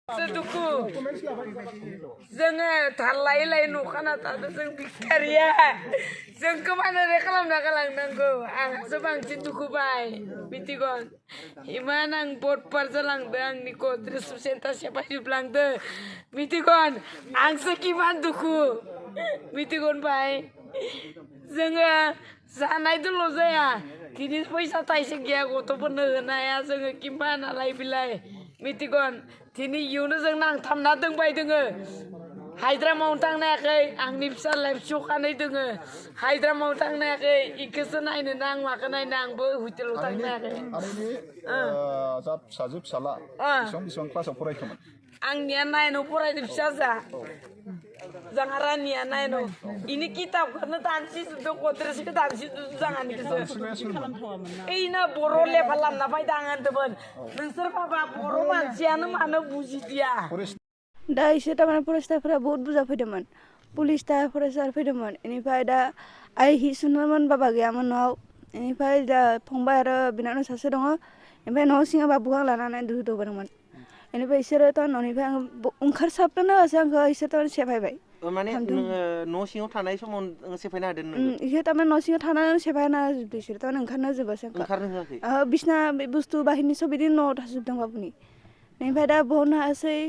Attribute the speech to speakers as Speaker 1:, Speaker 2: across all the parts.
Speaker 1: Seduku, jangan thalai lai nukana tado jeng bikaria, jeng kemana rekalam nakalang nanggo, sebang seduku bay, bitigon, imanang bot parjalang dang niko terus senta siapa jublang de, bitigon, sekiman duku, bitigon bay, jangan sanai dulu saya, kini paisa taisek ya goto bener naya jangan kimana lai bilai. Mitigon, tini Yunus yang nang tham na deng bay denga, Hydra Mountain na kay, ang nipsa live show kanay denga, Hydra Mountain na kay, ikasanay na nang makanay nang bo hotel utang na kay.
Speaker 2: Zat sajib sala, isong kelas apa itu?
Speaker 1: Ang niya na ino pura itu siasa, jangaran niya na ino. Ini kitab karena tansi sudah kotres ke tansi itu jangan itu. Ina boro levelan na pay tangan teman. Nengser papa boro manusia mana buji dia.
Speaker 3: Da ise tamane पुलिसफोरा बहुत बुजा फैदोंमोन पुलिसफोरा फैदोंमोन इनिफ्राय दा आइ हि सुनमोन बाबा गैयामोन न'आव इनिफ्राय दा फंबाय आरो बिनानाव सासे दङ इनिफ्राय न'आव सिङाव बाबुखौ लानानै दुदोंमोन इनिफ्राय इसोरो थ न'निफ्राय आं ओंखारसाबनोनो होआसै आंखौ इसोर थ सेफायबाय
Speaker 4: माने न' सिङाव थानाय समाव सेफायनो हादों नों
Speaker 3: इसोर थारमाने न' सिङाव थानानै सेफायना होजोबदों इसोर थारमाने ओंखारनो होजोबासै आंखौ
Speaker 4: ओंखारनो होआखै
Speaker 3: बिसना बुस्थु बाहिरनि सब बिदि न'आव थाजोबदों बाबुनि इनिफ्राय दा बहननो हायासै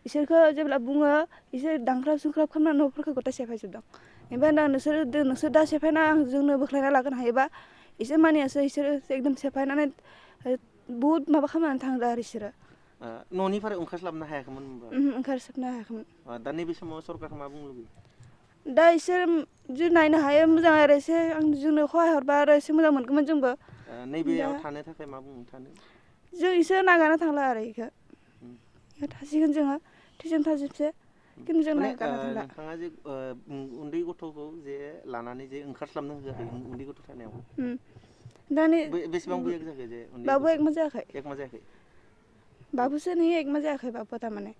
Speaker 3: इसोरखौ जेब्ला बुङो इसोर दांख्राब सुख्राब खालामना न'फोरखौ गथाय सेफायजोबदों ओमफ्राय दा नोंसोर दा सेफायना जोंनो बोख्लायना लागोन हायोबा इसोर मानियासै इसोर एकदम सेफायनानै बहुत माबा खालामनानै थांदों आरो इसोरो
Speaker 4: न'निफ्राय ओंखारस्लाबनो हायाखैमोन होनबा
Speaker 3: ओंखारस्लाबनो हायाखैमोन
Speaker 4: दा नैबे समाव सरकारखौ मा बुंनो लुबैयो
Speaker 3: दा इसोर जे नायनो हायो मोजां आरो एसे आं जोंनो सहाय हरबा आरो एसे मोजां मोनगौमोन जोंबो
Speaker 4: नैबेयाव थानो थाखाय मा बुंनो थानो
Speaker 3: जों इसोर नागारना थांला आरो इखौ थासिगोन जोङो थैजों थाजोबसै खिन्थु जों नागारना थांला
Speaker 4: नोंथाङा जे उन्दै गथ'खौ जे लानानै जे ओंखारस्लाबनो होआखै उन्दै गथ' थानायाव
Speaker 3: दानि
Speaker 4: बेसेबां बैयाक जाखै जे
Speaker 3: बाबु एकमा जायाखै बाबुसो नै एकमा जायाखै बाबु थारमाने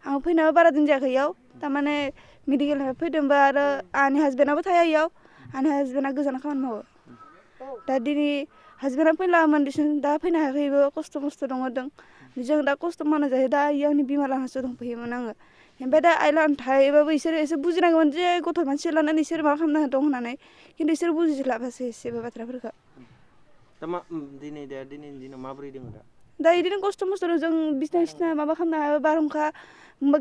Speaker 3: आं फैनायाव बारा दिन जायाखै इयाव थारमाने मेडिकेलनिफ्राय फैदोंबा आरो आंनि हासबेन्डआबो थाया इयाव आंनि हासबेन्डआ गोजानाव खामानि मावो दा दिनै हासबेन्डआ फैलामोन दा फैनो हायाखैबो खस्थ' मस्थ' दङ जों दा खस्थ' मावना जायो दा आंनि बिमा लाहासो दंफैयोमोन आङो ओमफ्राय दा आइ लाहानो थायोबाबो इसोर एसे बुजिनांगौमोन जे गथ' मानसि लानानै इसोर मा खालामना दं होननानै खिन्थु इसोर बुजिस्लाबासै एसेबो बाथ्राफोरखौ
Speaker 4: दा दिनैनि दिनाव माबोरै दङ
Speaker 3: दा इदिनो खस्थ' मस्थ' जों बिसना माबा खालामनो हाया बारहुंखा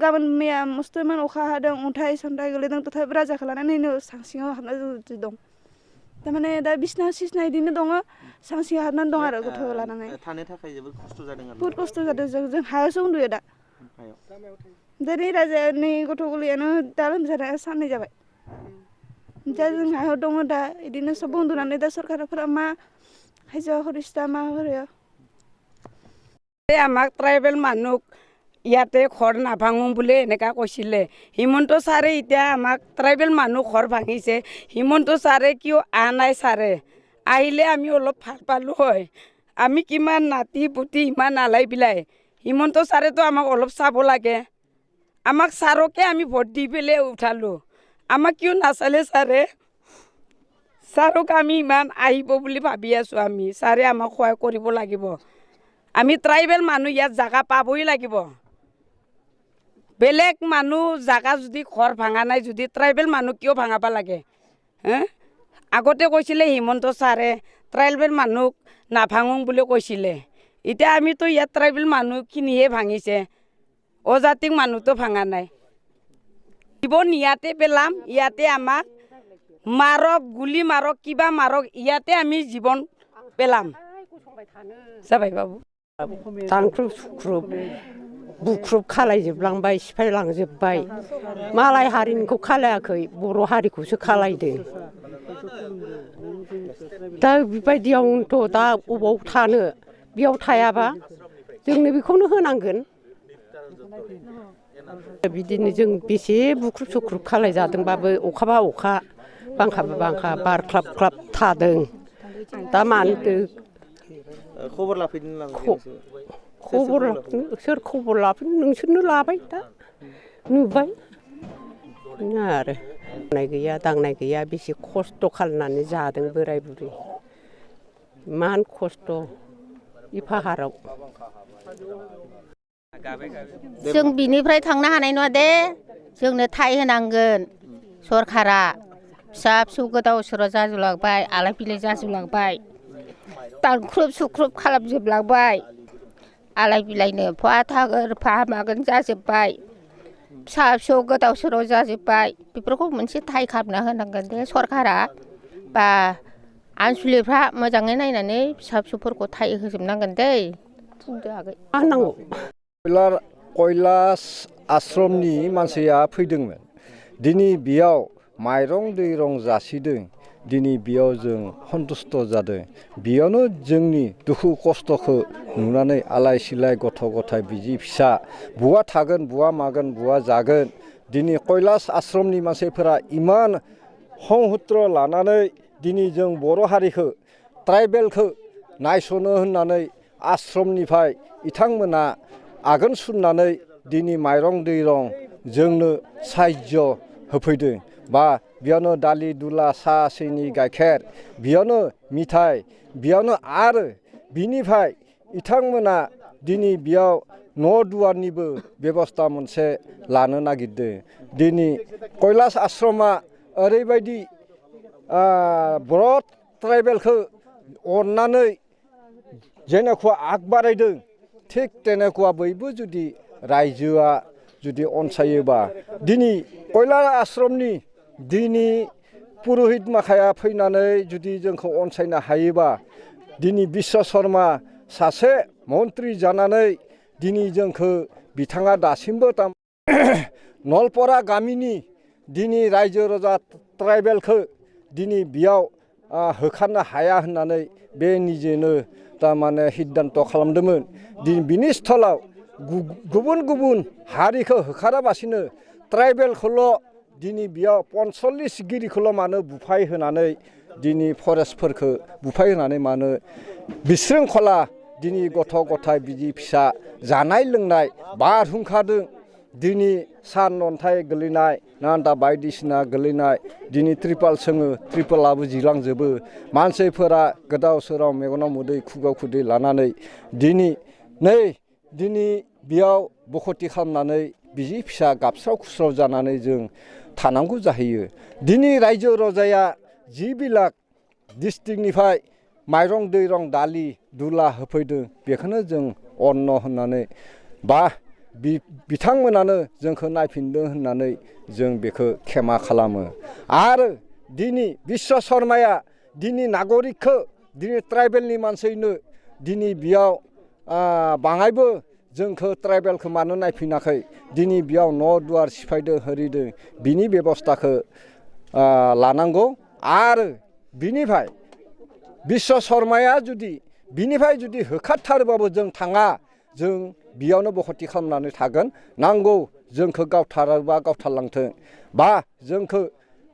Speaker 3: गाबोन मैया मस्थ' इमान अखा हादों अन्थाइ सन्थाइ गोलैदों तथापि राजाखौ लानानैनो सां सिङाव हाबना दं थारमाने दा बिसना सिसना इदिनो दङ सां सिङाव हाबनानै दं आरो गथ' लानानै
Speaker 4: थानो थाखाय जोबोद खस्थ' जादों आरो
Speaker 3: बहुत खस्थ' जादों जों हायावसो उन्दुयो दा दा नै राजानि गथ' गोरलैयानो दा लोमजानाया साननै जाबाय दा जों हायाव दङ दा इदिनो सब उन्दुनानै दा सरकारफोरा मा हाजिरा खरिस्ता मा होयो
Speaker 1: আমাক ট্ৰাইবেল মানুহ ইয়াতে ঘৰ নাভাঙো বুলি এনেকা কৈছিলে হিমন্ত ছাৰে এতিয়া আমাক ট্ৰাইবেল মানুহ ঘৰ ভাঙিছে হিমন্ত ছাৰে কিয় নাই ছাৰে আহিলে আমি অলপ ভাল পালো হয় আমি কিমান নাতি পুতি ইমান আলাই বিলাই হিমন্ত ছাৰেতো আমাক অলপ চাব লাগে আমাক ছাৰকে আমি ভোট দি পেলাই উঠালো আমাক কিয় নাচালে ছাৰক আমি ইমান আহিব বুলি ভাবি আছো আমি ছাৰে আমাক সহায় কৰিব লাগিব আমি ট্ৰাইবেল মানুহ ইয়াত জাগা পাবই লাগিব বেলেগ মানুহ জাগা যদি ঘৰ ভাঙা নাই যদি ট্ৰাইবেল মানুহ কিয় ভাঙাব লাগে আগতে কৈছিলে হিমন্ত ছাৰে ট্ৰাইবেল মানুহ নাভাঙো বুলি কৈছিলে এতিয়া আমিতো ইয়াত ট্ৰাইবেল মানুহখিনিহে ভাঙিছে অজাতিক মানুহতো ভাঙা নাই জীৱন ইয়াতে পেলাম ইয়াতে আমাক মাৰক গুলি মাৰক কিবা মাৰক ইয়াতে আমি জীৱন পেলাম जाबाय बाबु
Speaker 5: दानख्रुब सुख्रुब बुख्रुब खालायजोबलांबाय सिफायलांजोबबाय मालाय हारिनिखौ खालायाखै बर' हारिखौसो खालायदों दा बेबायदियावनोथ' दा अबाव थानो बेयाव थायाबा जोंनो बेखौनो होनांगोन बिदिनो जों बेसे बुख्रुब सुख्रुब खालायजादोंबाबो अखाबा अखा बांखाबा बांखा बार ख्लाब ख्लाब थादों दा मानोथो
Speaker 4: खबर लाफैदों
Speaker 5: सोर खबर लाफैदों नोंसोरनो लाबाय दा नुबाय आरो मावनाय गैया दांनाय गैया बेसे खस्थ' खालामनानै जादों बोराय बुरै इमान खस्थ' इ फाहाराव
Speaker 6: जों बिनिफ्राय थांनो हानाय नङा दे जोंनो थाइ होनांगोन सरखारा फिसा फिसौ गोदाव सोराव जाजोबलांबाय आलाय बिलाय जाजोबलांबाय दानख्रुब सुख्रुब खालामजोबलांबाय आलाय बिलायनो बहा थागोन बहा मागोन जाजोब्बाय फिसा फिसौ गोदाव सोराव जाजोब्बाय बेफोरखौ मोनसे थाइ खालामना होनांगोन दे सरखारा बा आनसलिकफ्रा मोजाङै नायनानै फिसा फिसौफोरखौ थाइ होजोबनांगोन दै बुंदो आगै
Speaker 5: मा नांगौ
Speaker 7: कैलाश आश्रमनि मानसिया फैदोंमोन दिनै बेयाव माइरं दैरं जासिदों दिनै बेयाव जों सन्तुष्ट जादों बेयावनो जोंनि दुखु खस्थ'खौ नुनानै आलाय सिलाय गथ' गथाय बिसि फिसा बहा थागोन बहा मागोन बहा जागोन दिनै कैलाश आश्रमनि मानसिफोरा इमान हंहुत्र लानानै दिनै जों बर' हारिखौ ट्राइबेलखौ नायसनो होननानै आश्रमनिफ्राय बिथांमोना आगान सुरनानै दिनै माइरं दैरं जोंनो साहाय्य होफैदों बा बेयावनो दालि दुला साहा सिनि गाइखेर बेयावनो मिथाइ बेयावनो आरो बिनिफ्राय बिथांमोना दिनै बेयाव न' दुवारनिबो बेबस्था मोनसे लानो नागिरदों दिनै कैलाश आश्रमा ओरैबायदि बर' ट्राइबेलखौ अननानै जेनेकुवा आग बारायदों थिग तेनेकुवा बयबो जुदि रायजोआ जुदि अनसायोबा दिनै कैलाश आश्रमनि दिनै पुरहित माखाया फैनानै जुदि जोंखौ अनसायनो हायोबा दिनै बिश्व शर्मा सासे मन्त्रि जानानै दिनै जोंखौ बिथाङा दासिमबो नलपरा गामिनि दिनै रायजो राजा ट्राइबेलखौ दिनै बेयाव होखारनो हाया होननानै बे निजेनो थारमाने सिद्धान्त खालामदोंमोन दिनै बिनि स्थलाव गुबुन गुबुन हारिखौ होखाराबासिनो ट्राइबेलखौल' दिनै बेयाव 45 गिरिखौल' मानो बुफाय होनानै दिनै फरेस्टफोरखौ बुफाय होनानै मानो बिशृंखला दिनै गथ' गथाय बिदि फिसा जानाय लोंनाय बारहुंखादों दिनै सान अन्थाइ गोलैनाय नान्दा बायदिसिना गोलैनाय दिनै ट्रिपाल सोङो ट्रिपालाबो जिलांजोबो मानसिफोरा गोदाव सोराव मेगनाव मोदै खुगाव खुदै लानानै दिनै बेयाव बखथि खालामनानै बिसि फिसा गाबस्राव खुस्राव जानानै जों थानांगौ जाहैयो दिनै रायजो राजाया जिबिलाक डिस्ट्रिक्टनिफ्राय माइरं दैरं दालि दुला होफैदों बेखौनो जों अन्न होननानै बा बिथांमोनानो जोंखौ नायफिनदों होननानै जों बेखौ खेमा खालामो आरो दिनै बिश्व शर्माया दिनै नागरिकखौ दिनै ट्राइबेलनि मानसिनो दिनै बेयाव बाङायबो जोंखौ ट्राइबेलखौ मानो नायफिनाखै दिनै बेयाव न' दुवार सिफायदों हरिदों बिनि बेबस्थाखौ लानांगौ आरो बिनिफ्राय बिश्व शर्माया जुदि बिनिफ्राय जुदि होखारथारोबाबो जों थाङा जों बेयावनो बखथि खालामनानै थागोन नांगौ जोंखौ गावथारोबा गावथारलांथों बा जोंखौ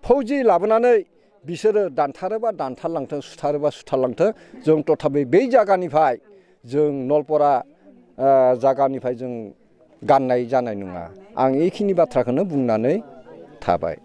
Speaker 7: फौजि लाबोनानै बिसोरो दानथारोबा दानथारलांथों सुथारोबा सुथारलांथों जों तथापि बै जायगानिफ्राय जों नलपरा जायगानिफ्राय जों गाननाय जानाय नङा आं बेखिनि बाथ्राखौनो बुंनानै थाबाय